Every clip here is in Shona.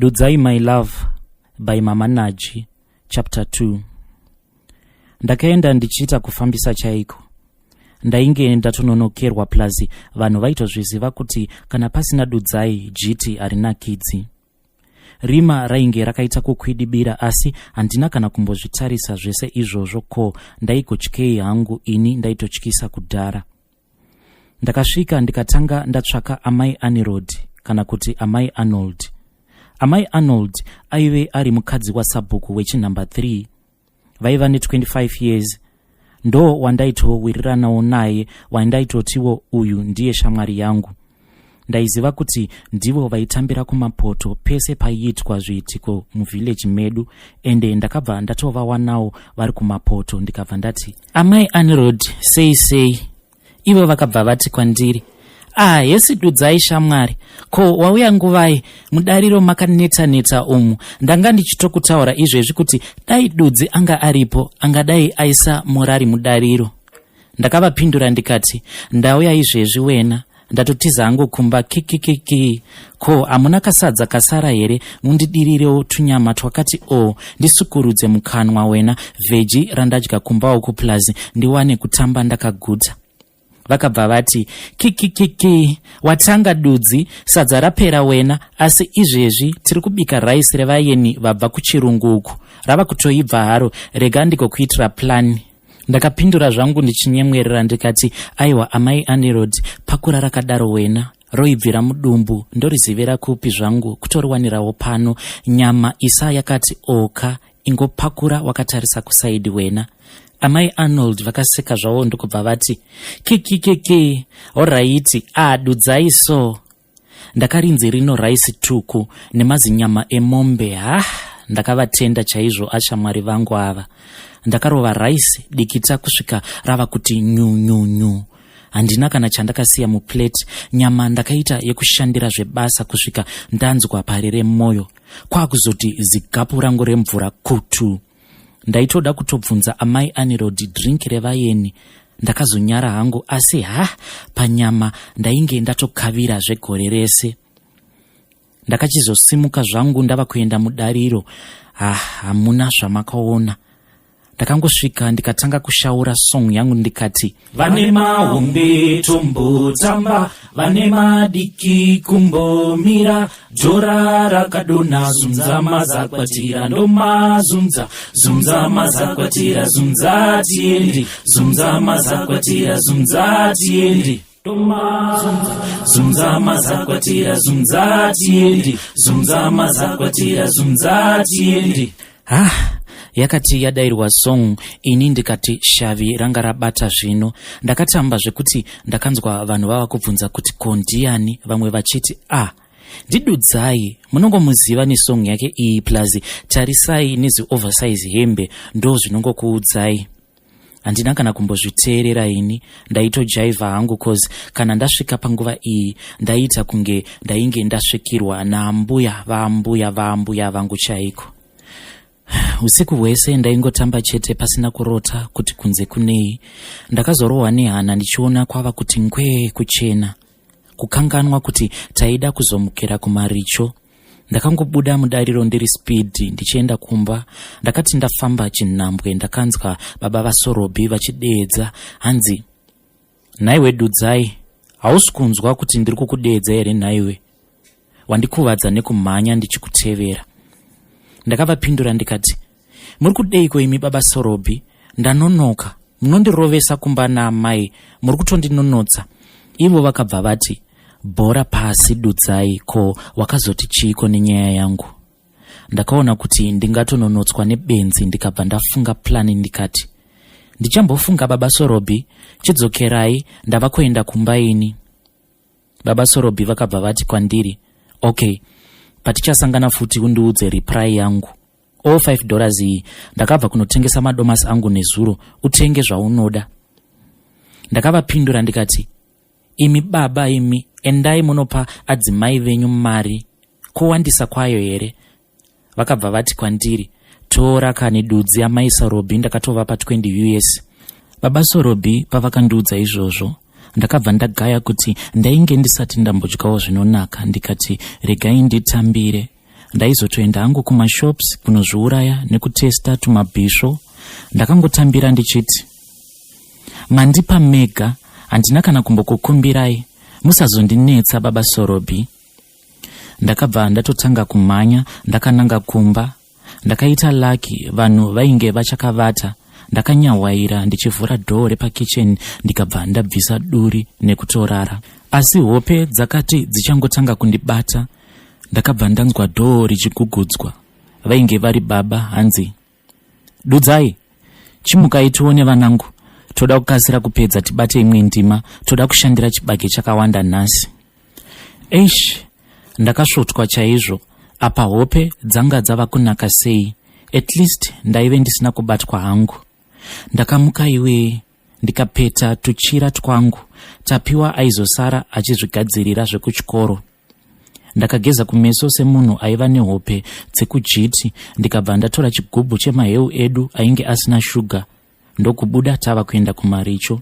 Dudzai My Love by Mama Naji chapter 2. Ndakaenda ndichiita kufambisa chaiko. Ndainge ndatononokerwa plus vanhu vaitozviziva kuti kana pasina Dudzai jiti harinakidzi. Rima rainge rakaita kukwidibira asi handina kana kumbozvitarisa zvese izvozvo ko ndaigotyei hangu ini ndaitotyisa kudhara. Ndakasvika ndikatanga ndatsvaka amai Anirod kana kuti amai Arnold. Amai Arnold aive ari mukadzi wasabhuku wechinhamba 3 vaiva ne25 years ndo wandaitowiriranawo naye wandaitotiwo uyu ndiye shamwari yangu. Ndaiziva kuti ndivo vaitambira kumapoto pese paiitwa zviitiko muvillage medu ende ndakabva ndatovawanawo vari kumapoto ndikabva ndati amai Anirod sei sei ivo vakabva vati kwandiri ah hesi dudzai shamwari ko wauya nguvai mudariro makaneta neta umu ndanga ndichitokutaura izvezvi kuti dai dudzi anga aripo angadai aisa morari mudariro ndakavapindura ndikati ndauya izvezvi wena ndatotiza hangu kumba kikikiki ko hamuna kasadza kasara here mundidirirewo tunyama twakati o oh, ndisukurudze mukanwa wena vheji randadya kumba uku plus ndiwane kutamba ndakaguta vakabva vati kikikiki watanga dudzi sadza rapera wena asi izvezvi tiri kubika raisi revayeni vabva kuchirungu uku rava kutoibva haro rega ndikokuitira plani Ndakapindura zvangu ndichinyemwerera ndikati aiwa amai Anirod pakura rakadaro wena roibvira mudumbu ndorizivira kupi zvangu kutoriwanirawo pano nyama isa yakati oka ingopakura wakatarisa kusaidi wena amai Arnold vakaseka zvavo ndokubva vati kikikiki horaiti adudzai so Ndakarinzi rino rice tuku nemazinyama emombe ha ndakavatenda chaizvo ashamwari vangu ava. Ndakarova rice dikita kusvika rava kuti nyu nyu nyu. Handina kana chandakasiya muplate, nyama ndakaita yekushandira zvebasa kusvika ndanzwa parere moyo. Kwakuzoti zigapu rangu remvura kutu. Ndaitoda kutobvunza amai Anirod drink revayeni ndakazonyara hangu asi ha panyama ndainge ndatokavira zvegore rese. Ndakachizosimuka zvangu ndava kuenda mudariro ha hamuna zvamakaona. Ndakangosvika ndikatanga kushaura song yangu ndikati vane mahombe tombotamba vane madiki kumbomira Dzora rakadonha zunza mazakwatira ndomazunza zunza mazakwatira zunza tiendi zunza mazakwatira zunza tiendi domazunza zunza mazakwatira zunza tiendi zunza mazakwatira zunza tiendi ah yakati yadairwa song ini ndikati shavi ranga rabata zvino ndakatamba zvekuti ndakanzwa vanhu vava kubvunza kuti ko ndiyani vamwe vachiti ah ndidudzai munongomuziva nesong yake iyi plus tarisai nezioversize hembe ndo zvinongokuudzai handina kana kumbozviteerera ini ndaitojaivha hangu cause kana ndasvika panguva iyi ndaiita kunge ndainge ndasvikirwa naambuya vaambuya vaambuya vangu chaiko Usiku hwese ndaingotamba chete pasina kurota kuti kunze kunei. Ndakazorohwa nehana ndichiona kwava kuti ngwee kuchena. Kukanganwa kuti taida kuzomukira kumaricho. Ndakangobuda mudariro ndiri speed ndichienda kumba. Ndakati ndafamba chinhambwe ndakanzwa baba vaSorobhi vachideedza hanzi Nhaiwe Dudzai, hausi kunzwa kuti ndiri kukudeedza here nhaiwe? Wandikuvadza nekumhanya ndichikutevera. Ndakavapindura ndikati, muri kudeiko imi baba Sorobhi? Ndanonoka, munondirovesa kumba naamai, muri kutondinonotsa. Ivo vakabva vati, bhora pasi Dudzai, ko wakazoti chiiko nenyaya yangu? Ndakaona kuti ndingatononotswa nebenzi ndikabva ndafunga plani ndikati, ndichambofunga baba Sorobhi, chidzokerai ndava kuenda kumba ini. Baba Sorobhi vakabva vati kwandiri, okay, patichasangana futi undiudze reply yangu. All 5 dollars iyi ndakabva kunotengesa madomasi angu nezuro, utenge zvaunoda. Ndakavapindura ndikati, imi baba imi endai munopa adzimai venyu mari kowandisa kwayo here vakabva vati kwandiri tora kani dudzi amai Sorobhi ndakatovapa 20 us baba Sorobhi pavakandiudza izvozvo ndakabva ndagaya kuti ndainge ndisati ndambodyawo zvinonaka ndikati regai nditambire. Ndaizotoenda hangu kumashops kunozviuraya nekutesta tumabhisvo. Ndakangotambira ndichiti mandipa mega, handina kana kumbokukumbirai, musazondinetsa baba Sorobhi. Ndakabva ndatotanga kumhanya ndakananga kumba. Ndakaita lucky vanhu vainge vachakavata. Ndakanyahwaira ndichivhura dhoo repakicheni ndikabva ndabvisa duri nekutorara. Asi hope dzakati dzichangotanga kundibata, ndakabva ndanzwa dhoo richigugudzwa. Vainge vari baba hanzi, Dudzai, chimukai tione vanangu, toda kukasira kupedza tibate imwe ndima, toda kushandira chibage chakawanda nhasi. Eish, ndakasvotwa chaizvo, apa hope dzanga dzava kunaka sei, at least ndaive ndisina kubatwa hangu. Ndakamuka iwee ndikapeta tuchira twangu, Tapiwa aizosara achizvigadzirira zvekuchikoro. Ndakageza kumeso semunhu aiva nehope dzekujiti ndikabva ndatora chigubhu chemaheu edu ainge asina shuga ndokubuda tava kuenda kumaricho.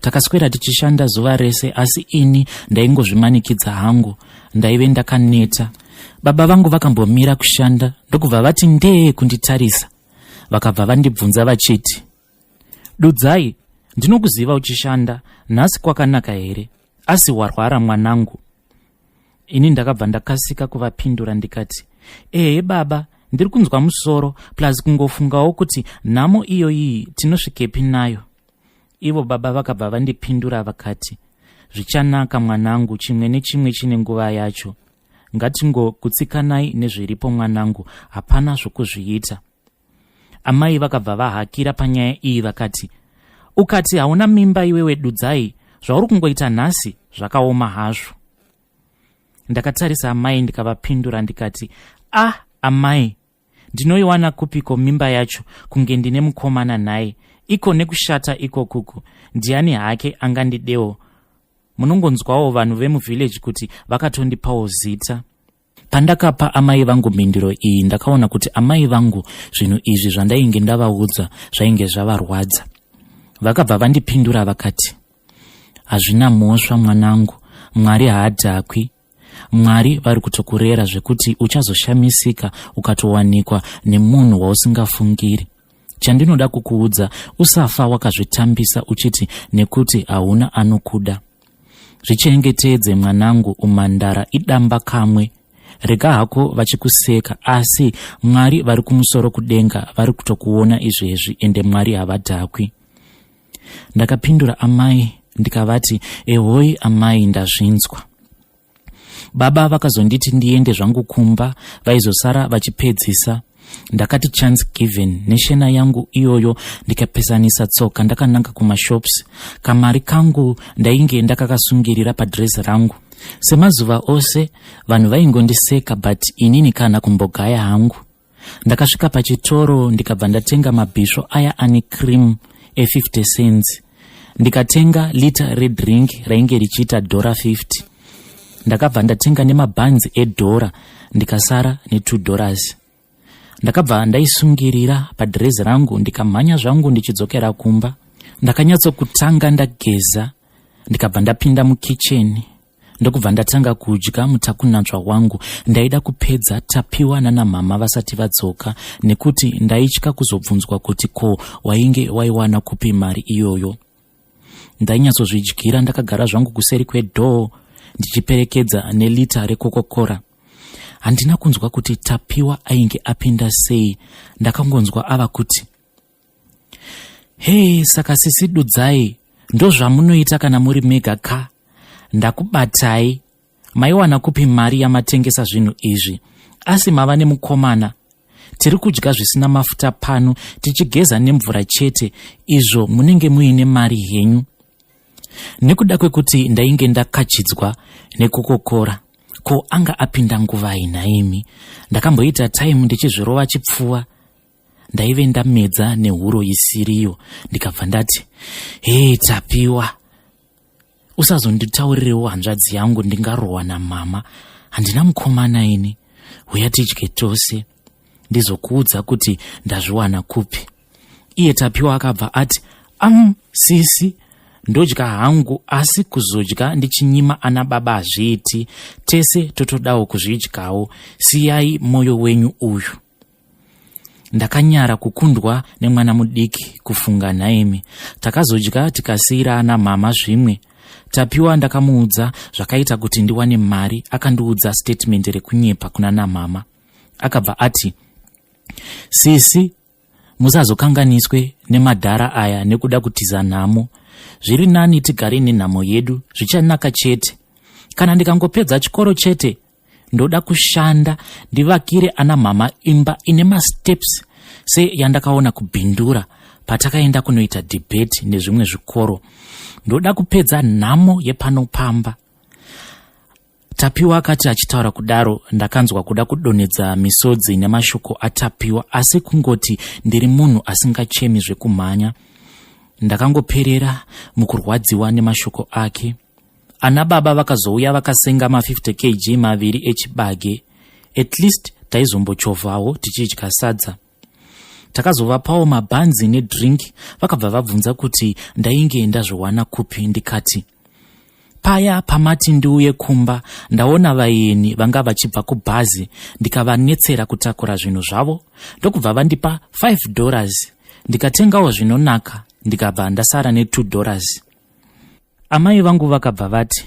Takaswera tichishanda zuva rese asi ini ndaingozvimanikidza hangu, ndaive ndakaneta. Baba vangu vakambomira kushanda ndokubva vati ndee kunditarisa. Vakabva vandibvunza vachiti, Dudzai, ndinokuziva uchishanda, nhasi kwakanaka here? Asi warwara mwanangu? Ini ndakabva ndakasika kuvapindura ndikati, ehe baba, ndiri kunzwa musoro plus kungofungawo kuti nhamo iyoyi tinosvikepi nayo. Ivo baba vakabva vandipindura vakati, zvichanaka mwanangu, chimwe nechimwe chine nguva yacho. Ngatingogutsikanai nezviripo mwanangu, hapana zvokuzviita. Amai vakabva vahakira panyaya iyi vakati, ukati hauna mimba iwewe Dudzai, zvauri kungoita nhasi zvakaoma hazvo. Ndakatarisa amai ndikavapindura ndikati, ah amai, ndinoiwana kupiko mimba yacho kunge ndine mukomana nhai? Iko nekushata ikokuku, ndiani hake angandidewo? Munongonzwawo vanhu vemuvillage kuti vakatondipawo zita. Pandakapa amai vangu mhinduro iyi ndakaona kuti amai vangu zvinhu izvi zvandainge ndavaudza zvainge zvavarwadza. Vakabva vandipindura vakati, hazvina mhosva mwanangu, Mwari haadhakwi. Mwari vari kutokurera zvekuti uchazoshamisika ukatowanikwa nemunhu wausingafungiri. Chandinoda kukuudza, usafa wakazvitambisa uchiti nekuti hauna anokuda. Zvichengetedze mwanangu, umhandara idamba kamwe. Rega hako vachikuseka, asi Mwari vari kumusoro kudenga vari kutokuona izvezvi, ende Mwari havadhakwi. Ndakapindura amai ndikavati, ehoi amai, ndazvinzwa. Baba vakazonditi ndiende zvangu kumba, vaizosara vachipedzisa. Ndakati chance given neshena yangu iyoyo ndikapesanisa tsoka ndakananga kumashops. Kamari kangu ndainge ndakakasungirira padress rangu. Semazuva ose vanhu vaingondiseka but inini kana kumbogaya hangu. Ndakasvika pachitoro ndikabva ndatenga mabhisvo aya ane cream e50 cents. Ndikatenga lita redrink rainge richiita dhora 50. Ndakabva ndatenga nemabhanzi edhora ndikasara ne2 dollars. Ndakabva ndaisungirira padhirezi rangu ndikamhanya zvangu ndichidzokera kumba. Ndakanyatsokutanga ndageza ndikabva ndapinda mukicheni ndokubva ndatanga kudya mutakunanzva wangu. Ndaida kupedza Tapiwa nana mama vasati vadzoka nekuti ndaitya kuzobvunzwa kuti ko wainge waiwana kupi mari iyoyo. Ndainyatsozvidyira ndakagara zvangu kuseri kwedhoo ndichiperekedza nelita rekokokora. Handina kunzwa kuti Tapiwa ainge apinda sei, ndakangonzwa ava kuti, hei, saka sisi Dudzai ndozvamunoita kana muri mega ka? Ndakubatai, maiwana kupi mari yamatengesa zvinhu izvi? Asi mava nemukomana? Tiri kudya zvisina mafuta pano tichigeza nemvura chete, izvo munenge muine mari henyu. Nekuda kwekuti ndainge ndakachidzwa nekukokora, ko anga apinda nguvai nhaimi? Ndakamboita time ndichizvirova chipfuva. Ndaive ndamedza nehuro isiriyo ndikabva ndati, hei Tapiwa, usazonditaurirewo hanzvadzi yangu, ndingarohwa namama. Handina mukomana ini, huya tidye tose ndizokuudza kuti ndazviwana kupi. Iye Tapiwa akabva ati, sisi, Ndodya hangu asi kuzodya ndichinyima ana baba hazviiti. Tese totodawo kuzvidyawo. Siyai moyo wenyu uyu. Ndakanyara kukundwa nemwana mudiki kufunga nhaimi. Takazodya tikasiira ana mama zvimwe. Tapiwa ndakamuudza zvakaita kuti ndiwane mari akandiudza statement rekunyepa kuna namama. Akabva ati sisi musazokanganiswe nemadhara aya nekuda kutiza nhamo. Zviri nani tigare nenhamo yedu zvichanaka chete. Kana ndikangopedza chikoro chete ndoda kushanda ndivakire ana mama imba ine masteps seyandakaona kubhindura patakaenda kunoita debate nezvimwe zvikoro. Ndoda kupedza nhamo yepano pamba. Tapiwa akati achitaura kudaro ndakanzwa kuda kudonhedza misodzi nemashoko aTapiwa asi kungoti ndiri munhu asingachemi zvekumhanya. Ndakangoperera mukurwadziwa nemashoko ake. Ana baba vakazouya vakasenga ma 50 kg maviri echibage. At least taizombochovhawo tichidya sadza. Takazovapawo mabhanzi nedrink vakabva vabvunza kuti ndainge ndazviwana kupi ndikati paya pamati ndiuye kumba ndaona vaeni vanga vachibva kubhazi ndikavanetsera kutakura zvinhu zvavo ndokubva vandipa 5 dollars ndikatengawo zvinonaka ndikabva ndasara ne 2 dollars. Amai vangu vakabva vati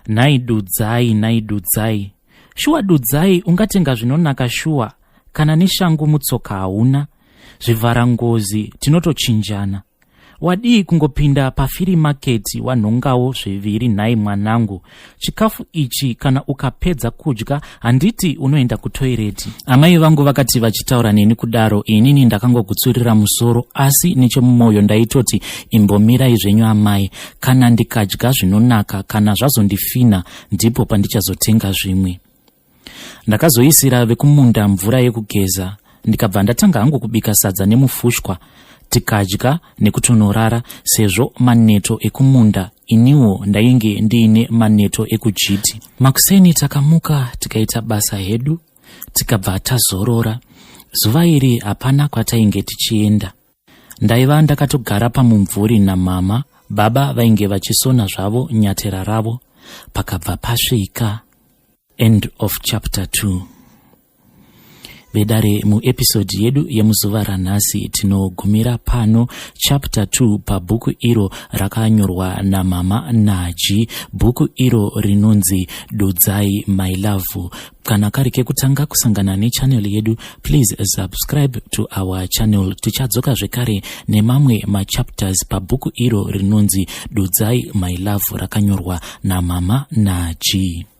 nhai Dudzai, nhai Dudzai, shuwa Dudzai ungatenga zvinonaka shuwa kana neshangu mutsoka hauna, zvivhara ngozi tinotochinjana. Wadii kungopinda pafiri maketi wanhongawo zviviri nhai mwanangu, chikafu ichi kana ukapedza kudya handiti unoenda kutoireti. Amai vangu vakati vachitaura neni kudaro inini ndakangogutsurira musoro asi nechemumwoyo ndaitoti imbomirai zvenyu amai, kana ndikadya zvinonaka kana zvazondifina ndipo pandichazotenga zvimwe. Ndakazoisira vekumunda mvura yekugeza ndikabva ndatanga hangu kubika sadza nemufushwa tikadya nekutonorara sezvo maneto ekumunda iniwo ndainge ndiine maneto ekujiti. Makuseni takamuka tikaita basa hedu tikabva tazorora. Zuva iri hapana kwatainge tichienda. Ndaiva ndakatogara pamumvuri namama, baba vainge vachisona zvavo nyatera ravo. Pakabva pasvika. End of chapter 2. Vedare muepisode yedu yemuzuva ranhasi tinogumira pano chapter 2 pabhuku iro rakanyorwa namama Naji, bhuku iro rinonzi Dudzai My Love. Kana kari kekutanga kusangana nechannel yedu, please subscribe to our channel. Tichadzoka zvekare nemamwe machapters pabhuku iro rinonzi Dudzai My Love rakanyorwa namama Naji.